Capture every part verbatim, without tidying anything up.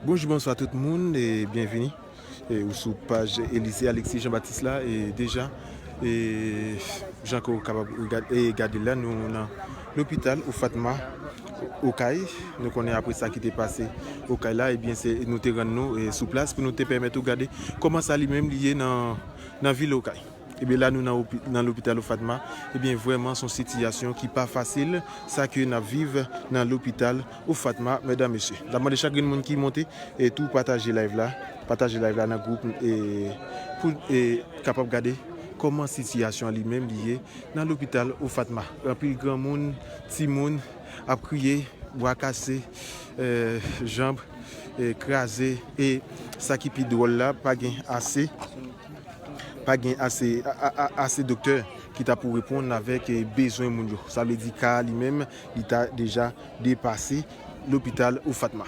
Bonjou, bonswa tout moun e byenvini. E ou sou paj Elysée Alexis Jean Baptiste la e deja e jan ke w kapab gad- e gade la, nou nan lopital Ofatma Okay. Nou konnen apre sa ki te pase Okay la, ebyen se nou te rann nou e sou plas pou nou te pèmèt ou gade kòman sa li menm li ye nan nan vil Okay. Ebyen la nou nan opi- nan lopital Ofatma. Ebyen vrèman se yon sitiyasyon ki pa fasil, sa ke n ap viv nan lopital Ofatma, medam mesye. N ap mande chak grenn moun ki monte e tou pataje live la, pataje live la nan gwoup e pou e kapab gade kòman sitiyasyon an li menm li ye nan lopital Ofatma. Anpil granmoun, timoun ap kriye, bwa kase, e, janb e kraze e sa ki pi dwòl la, pa gen ase pa gen ase a- a- a- ase doktè ki ta pou reponn avèk e bezwen moun yo. Sa vle di ka li menm li ta deja depase lopital Ofatma.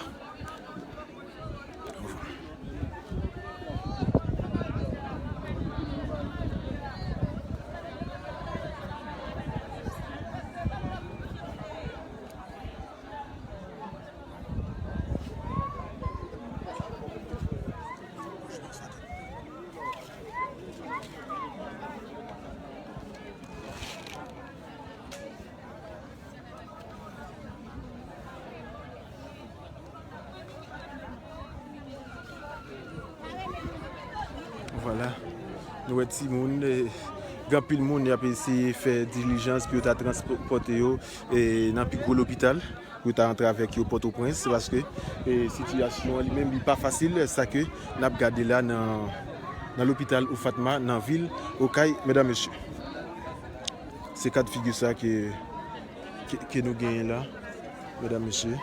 Vwala. Nou wè timoun, e, gen anpil moun y ap eseye fè dilijans pou yo ta transpòte yo e nan pi gwo lopital pou yo ta antre avèk yo Pòtoprens, se paske e sitiyasyon an li menm li pa fasil, sa ke n ap gade la nan nan lopital Ofatma nan vil Okay, medam mesye. Se ka d figi sa ke ke, ke nou genyen la, medam mesye.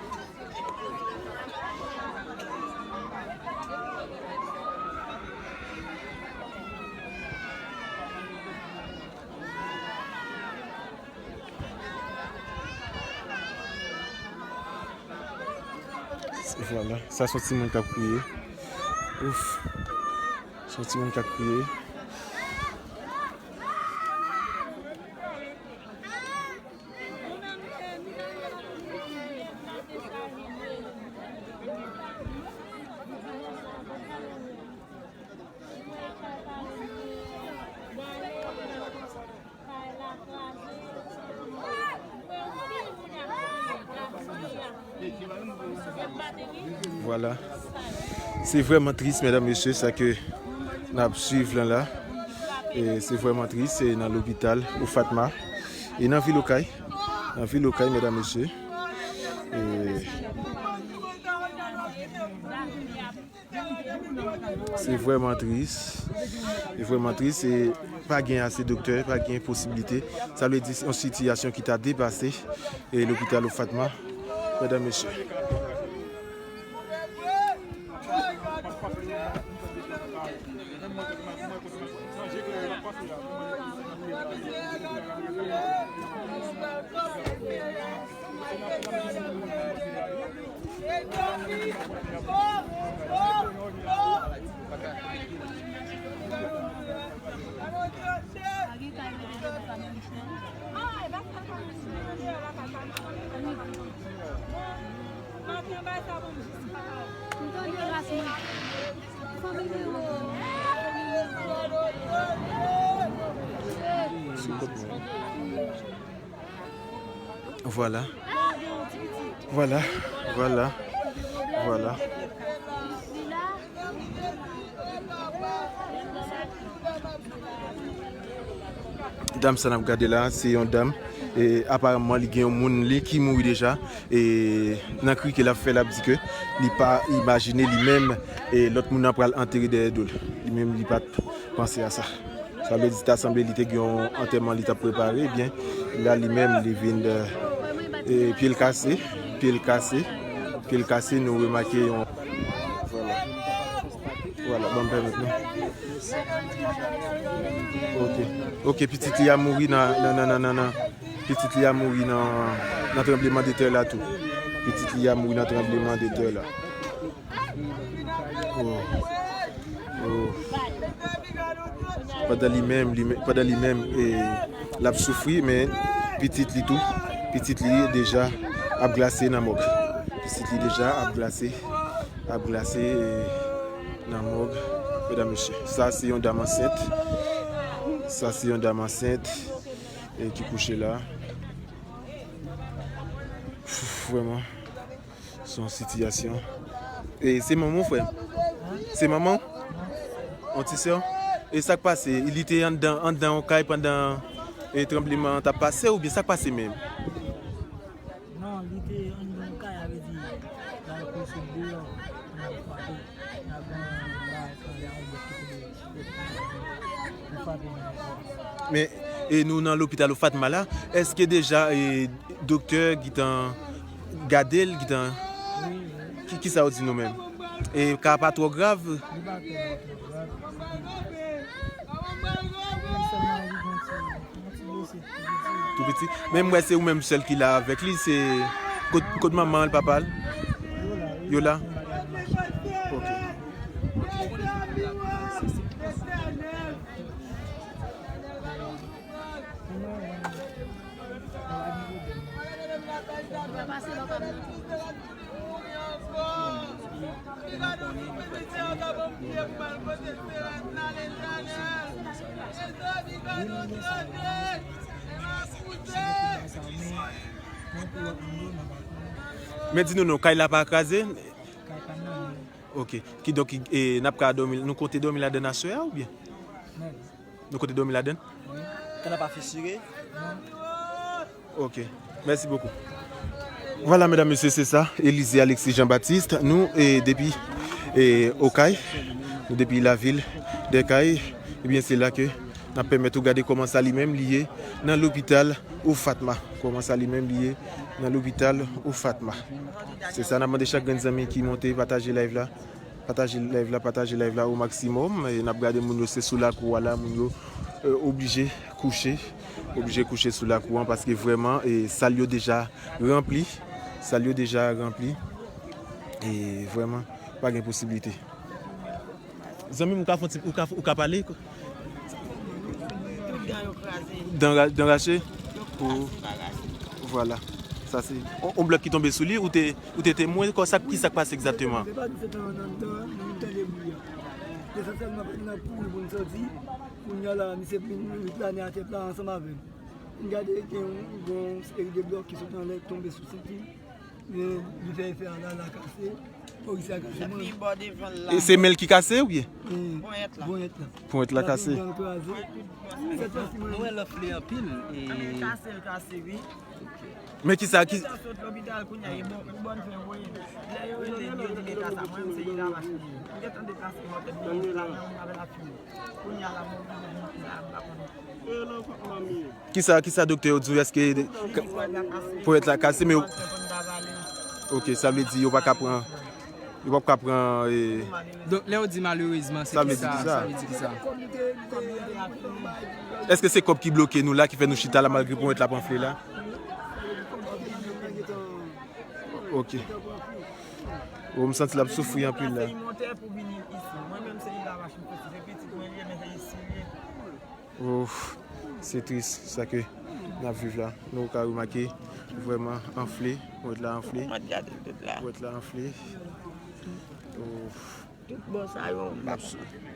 Vwala, sa se yon timoun k ap kriye. Ouf. Se yon timoun k ap kriye. Vwala. Se vrèman tris, medam, mesye, sa ke n ap swiv lan la. E se vrèman tris, se nan lopital Ofatma. E nan vil Okay. Nan vil Okay, medam, mesye. E Se vrèman tris. Se vrèman tris. E pa gen ase doktè, pa gen posiblite. Sa vle di se yon sitiyasyon ki ta depase e lopital Ofatma, medam, mesye. Vwala. Vwala. Vwala. Vwala. Dam sa n ap gade la, se yon dam. E, aparamman, li gen yon moun li ki mouri deja. E, nan kri ke l ap fè, l ap di ke li pa imajine li menm, e, lòt moun nan pral antere dèyè do l. Li menm, li pa t panse a sa. Sa vle di, ta sanble li te gen yon antèman li t ap prepare, ebyen, la li menm, li vin, e, pye l kase, pye l kase, pye l kase, nou remake yon. Vwala. Vwala, ban m pèmèt nou. Ok. Ok, pitit li a mouri nan, nan, nan, nan, nan, nan. Pitit li a mouri nan, nan tranblemanntè la tou. Pitit li a mouri nan tranblemanntè la. Oh. Oh. Pandan li menm, li men- pandan li menm, e, l ap soufri, men pitit li tou, pitit li deja ap glase nan mòg. Pitit li deja ap glase Ap glase, e, nan mòg, medam, mesye. Sa se yon dam ansent. Sa se yon dam ansent, e, ki kouche la. Pff, vrèman, se yon sitiyasyon. E se manman w, frè? Se manman w? Yon ti sè w? E sa k pase? Li te anndan, anndan yon kay pandan, e, tranbleman an t ap pase, oubyen sa k pase menm? Non, li te anndan yon kay, sa vle di, l al kouche deyò, l al frape. N ap gen yon bagay sanble a yon bèt ki tonbe, li frape nan kò. Men, e nou nan lopital Fatma la, èske deja, e, doktè gentan gade l, gentan, wi, wi, ki, kisa yo di nou menm? E ka pa twò grav? Li pa twò, twò grav. Li sèlman li gen ti, yon ti blese tou piti. Tou piti. Men m wè se ou menm sèl ki la avèk li, se kot, kot manman l, papa l? Yo la, wi. Yo la? Ok. Men di nou non, kay la pa kraze? Ok. Kidonk, e, n ap ka dòmi, nou konte dòmi ladann aswè a oubyen? Nou konte dòmi ladann? Wi. Kan n ap afisire? Ok. Mèsi bokou. Vwala, medam, mesye, se sa. Elysée Alexis Jean Baptiste. Nou, e, depi, e, Okay. Nou depi lavil dè Kay. Ebyen, se la ke n ap pèmèt ou gade kòman sa li menm li ye nan lopital Fatma. Kòman sa li menm li ye nan lopital Fatma. Se sa, n ap mande chak grenn zanmi ki monte, pataje live la. Pataje live la, pataje live la o maksimòm. E n ap gade moun yo, se sou lakou a la, moun yo, e, oblije kouche, oblije kouche sou lakou an, paske vrèman, e, sal yo deja ranpli, sal yo deja ranpli, e vrèman, pa gen posiblite. Zanmi m, ou ka fè yon ti, ou ka, ou ka pale? Tout dan yo kraze. Dan ra-, dan rache? Yo kraze, pa rache. Vwala. Sa se yon, yon blòk ki tonbe sou li, ou te, ou te temwen, kò sa, ki sa k pase egzakteman? Se pa di se tan nan, nan, nan, nan tande bri a. Esansyèlman, nou ap kouri pou n sòti. Kounye a la, misye vin, vin plane atè pla ansanm avè m. M gade gen yon, gen yon seri de blòk ki sot anlè, tonbe sou senti. Men li fè efè a la, la kase. Ponyèt la kase, mwen. Epi bò devan l la. E se men l ki kase oubyen? Ponyèt la. Ponyèt la. Ponyèt la kase. Tout dan l kraze. Sèt fwa si mwen. Nou wè l anfle anpil. E kase l kase, wi. Men kisa ki... Leta sot lopital kounye a, e bon, e bon fè voye. Lè yo rele m, yo di leta sa, mwen, m se Ida Mache. M gentan deplase mwen tèt mwen, m avè la fini. Kounye a la, mwen oblije vin la, m pa konnen. Kisa, kisa doktè yo di w? Èske ponyèt la kase, men yo... Ok, sa vle di yo pa ka pran, yo p ap ka pran, e... Donk, lè yo di malerezman, se kisa? Sa vle di kisa? Sa vle di kisa? Èske se kòb ki bloke nou la, ki fè nou chita la, malgre ponyèt la ap anfle la? Ok. Bon, m santi l ap soufri anpil la. Mwen menm se Ida Mache m soti, se pitit mwen li ye, men se isi li ye. Ouf, se tris sa ke n ap viv la. Nou ka remake, vrèman anfle, ponyèt la anfle. Mwen gade tout la. Ponyèt la anfle. Ouf. Tout bò sa yo, m pa konprann.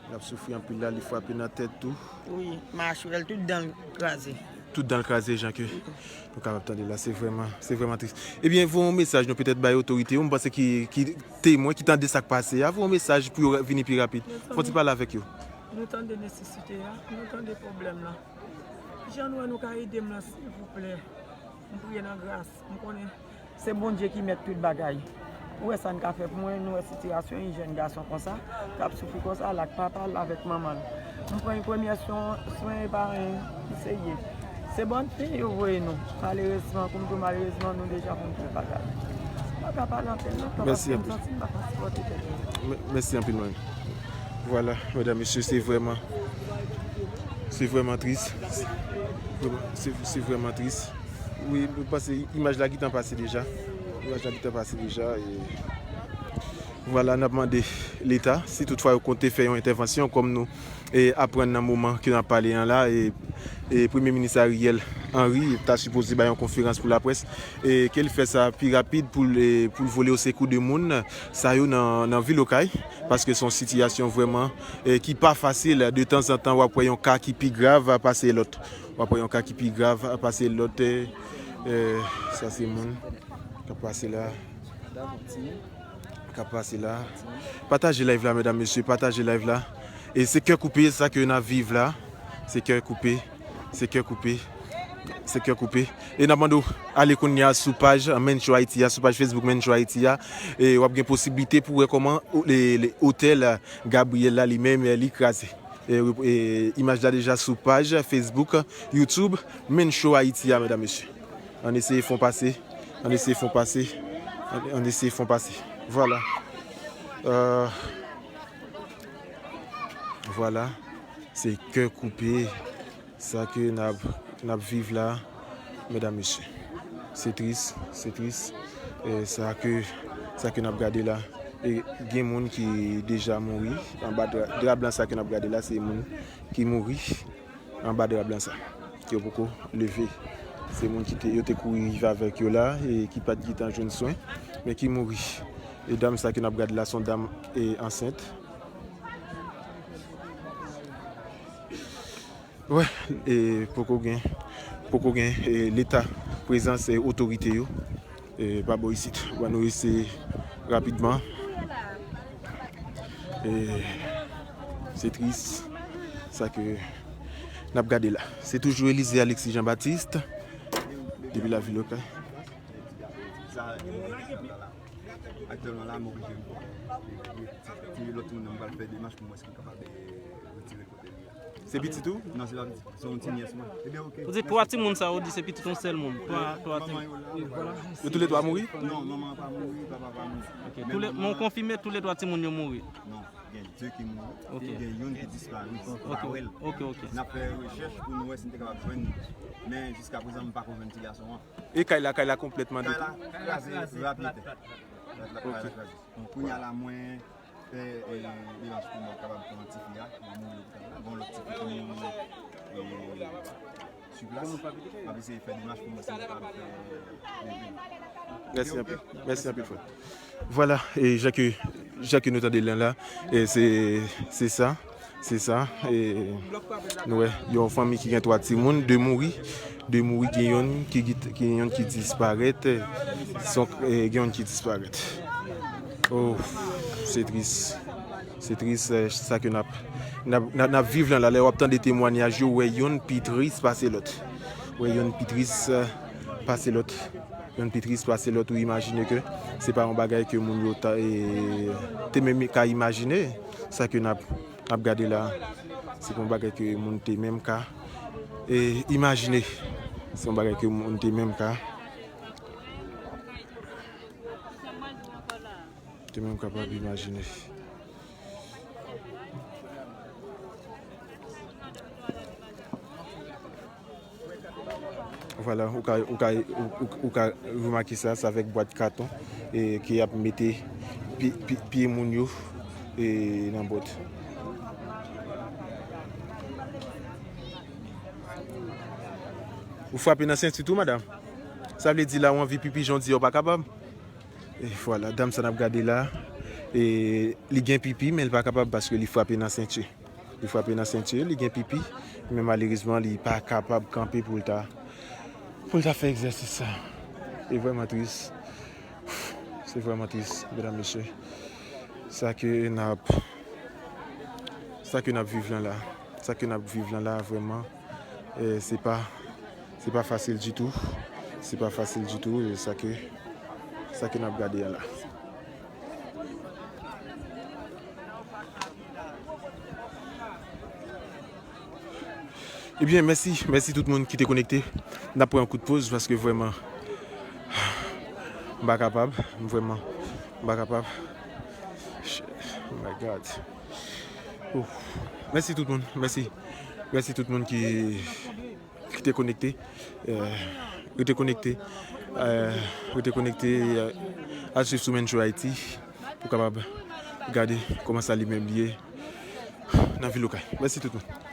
L ap soufri anpil la, li frape nan tèt tou. Wi, machwè l, tout dan l kraze. Tout dan l kraze, jan ke nou kapab tande la, se vrèman, se vrèman tris. Ebyen, voye yon mesaj nou petèt bay otorite yo, m panse ki, ki temwen, ki tande sa k pase a, voye yon mesaj pou yo vini pi rapid. Fon ti pale avèk yo. Nou tande nesesite a, nou tande pwoblèm la. Jan nou wè nou ka ede m lan, silvouplè. M priye nan gras. M konnen se Bondye ki mèt tout bagay. Ou wè sa n ka fè pou mwen, nou wè sitiyasyon yon jèn gason konsa, k ap soufri konsa, l ak papa l, avèk manman l. M pran yon premye swen, swen epa anyen ki serye. Se bòn fen yo voye nou. Malerezman, pou m di w malerezman, nou deja konn tout bagay. M pa ka pale anpil non, paske m santi m pa ka sipòte tèt mwen. Mèsi anpil, man. Vwala, medam, mesye, se vrèman, se vrèman tris. Vrèman, se, se vrèman tris. Wi, m panse imaj la gentan pase deja. Imaj la gentan pase deja. E vwala, n ap mande Leta, si toutfwa yo konte fè yon entèvansyon, kòm nou, e, aprann nan moman ke n ap pale an la, e e Premye Minis Ariel Henry ta sipoze bay yon konferans pou laprès, e ke l fè sa pi rapid pou l, e pou l vole osekou de moun sa yo nan, nan vil Okay, paske se yon sitiyasyon vrèman, e ki pa fasil. De tanzantan, w ap wè yon ka ki pi grav pase lòt. W ap wè yon ka ki pi grav pase lòt. E, e, sa se moun k ap pase la. K ap pase la. Pataje live la, medam, mesye, pataje live la. E se kè koupe, sa ke n ap viv la. Se kè koupe, se kè koupe, se kè koupe. E n ap mande w ale kounye a sou paj Mensho Haiti a, sou paj Facebook Mensho Haiti a. E w ap gen posiblite pou wè kòman o-, le, le otèl Gabriel la li menm, li kraze. E, e, imaj la deja sou paj Facebook, YouTube, Mensho Haiti a, medam, mesye. Ann eseye fè yon pase. Ann eseye fè yon pase. Ann, ann eseye fè yon pase. Vwala. Euh, vwala. Se kè koupe. Sa ke n ap, n ap viv la, medam, mesye. Se tris, se tris. E sa ke, sa ke n ap gade la. E gen moun ki deja mouri anba dra, dra blan sa ke n ap gade la, se moun ki mouri anba dra blan sa, ke yo poko leve. Se moun ki te, yo te kouri rive avèk yo la, e ki pa t gentan jwenn swen, men ki mouri. E dam sa ke n ap gade la, se yon dam, e, ansent. Wè, e poko gen, poko gen, e, leta, prezans, e, otorite yo, e, pa bò isit. Bon, nou eseye rapidman. E se tris, sa ke n ap gade la. Se toujou Elysée Alexis Jean Baptiste, depi lavil Okay. Aktyèlman la, m oblije m pran. Epi lòt moun nan, m pral fè demach pou m wè si m kapab, eh, retire l kote li a. Se pitit ou? Non, se pa pitit. Se yon ti nyès mwen. Ebyen, oke. Ou di twa timoun sa, ou di se pitit yon sèl moun. Twa, twa timoun. Manman yo la. Yo toulètwa mouri? Non, manman an pa mouri, papa pa mouri. Ok, men tou le, manman, mwen konfime tou le twa timoun yo mouri. Non, gen de ki mouri, ok, gen youn ki disparèt. Ok, ok, ok. N ap fè rechèch pou nou wè si n te kapab jwenn li. Men jiska prezan, m pa ko jwenn ti gason an. E kay la, kay la konplètman detwi. Kay la kraze rapid. Kay la kraze. Kounye a la, mwen fè, eh, demach pou mwen kapab pran tifi a, li mouri lopital la. Gon lòt tifi ki mouri, eh, sou plas. M ap eseye fè demach pou mwen si mwen kapab fè leve. Mèsi anpil. Mèsi anpil, frè. Vwala, e jan ke, jan ke nou tande l la, e se, se sa, se sa, e nou wè, yon fanmi ki gen twa timoun, de mouri, de mouri, gen yonn ki, ki, gen yonn ki disparèt, son, e gen yonn ki disparèt. Oh, se tris, se tris, e, sa ke n ap, n ap, n ap, n ap viv lan la, lè w ap tande temwanyaj yo, w wè yonn pi tris pase lòt, w wè yonn pi tris, e, pase lòt. Yonn pi tris pase lòt, ou imajine ke se pa yon bagay ke moun yo ta, e, te menm ka imajine. Sa ke n ap, n ap gade la, se pa yon bagay ke moun te menm ka, e, imajine. Se yon bagay ke moun te menm ka, te menm kapab imajine. Vwala, ou ka, ou ka, ou, ou, ou ka remake sa, se avèk bwat katon, e, ke y ap mete pi, pi, pye moun yo, e, nan bòt. Ou frape nan senti tou, madanm? Sa vle di la, ou anvi pipi, jan w di a, ou pa kapab? E vwala, dam sa n ap gade la, e, li gen pipi, men li pa kapab paske li frape nan senti. Li frape nan senti, li gen pipi, men malerezman, li pa kapab kanpe pou l ta, pou l ta fè egzèsis sa. E vrèman tris. Se vrèman tris, medam, mesye. Sa ke n ap, sa ke n ap viv lan la, sa ke n ap viv lan la, vrèman, e, se pa, se pa fasil ditou. Se pa fasil ditou, e sa ke, sa ke n ap gade a la. Ebyen, mèsi, mèsi tout moun ki te konekte. N ap pran yon kout poz paske vrèman, m pa kapab, vrèman, m pa kapab. Oh my God. Ouf. Mèsi tout moun, mèsi. Mèsi tout moun ki, ki te konekte. Eh, rete konekte. Eh, rete konekte, eh, al swiv sou Mensho Haiti pou kapab gade kòman sa li menm li ye nan vil Okay. Mèsi tout moun.